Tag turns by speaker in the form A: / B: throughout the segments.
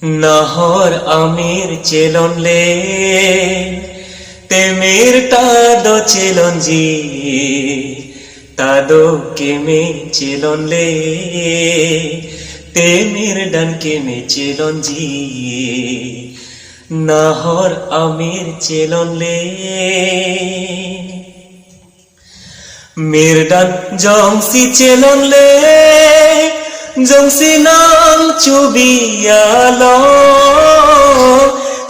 A: নাহর আমির চেলন লে, তেমির তাদো চেলন জি, তাদো কেমে চেলন লে, তেমির ডান কেমে চেলন জি, নাহর আমির চেলন লে। মিরডান জংসি চেলন লে, জংসি নাং চুবিয়ালো,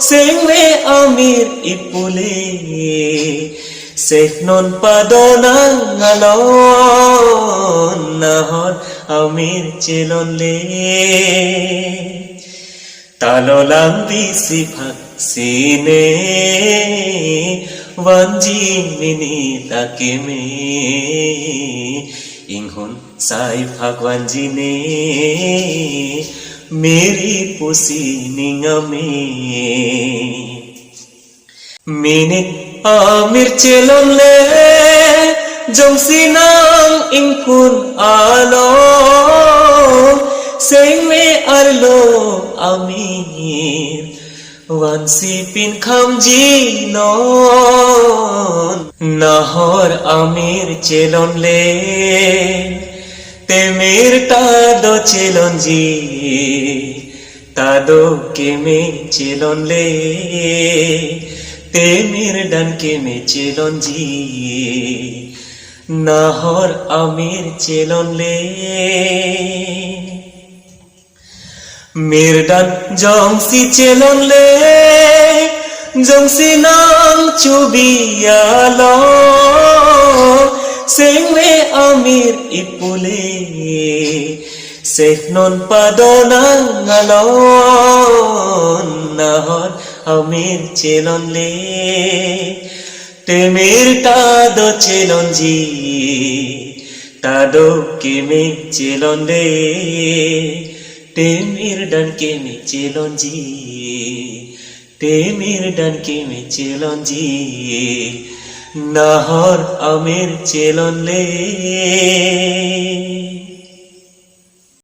A: সেংমে আমির ইপুলে, সেখনন পাদনাঙ্গালো, নাহর আমির চেলন লে। তালোলাং বিসি ফাক সিনে, ওয়ানজি মিনি তাকে মে, ইংহুন সাই ফাগওয়ানজিনে, মেরি পুসি নিঙামে। মিনিট আমির চেলন লে, জংসি নাং ইংফুন আলো, সেংমে আরলো আমির, ওয়ানসি পিন খামজি নন। নাহর আমির চেলন লে, তেমির তাদো চেলন জি, তাদো কেমে চেলন লে, তেমির ডান কেমে চেলন জি, নাহর আমির চেলন লে। মিরডান জংসি চেলন লে, জংসি নাং চুবিয়ালো, সেংমে আমির ইপুলে, সেখনন পাদনাঙ্গালো, নাহর আমির চেলন লে। তেমির তাদো চেলন জি, তাদো কেমে চেলন লে, টেমির ডান কেমে চেলন জি, টেমির ডান কেমে চেলন জি, নাহর আমির চেলন লে।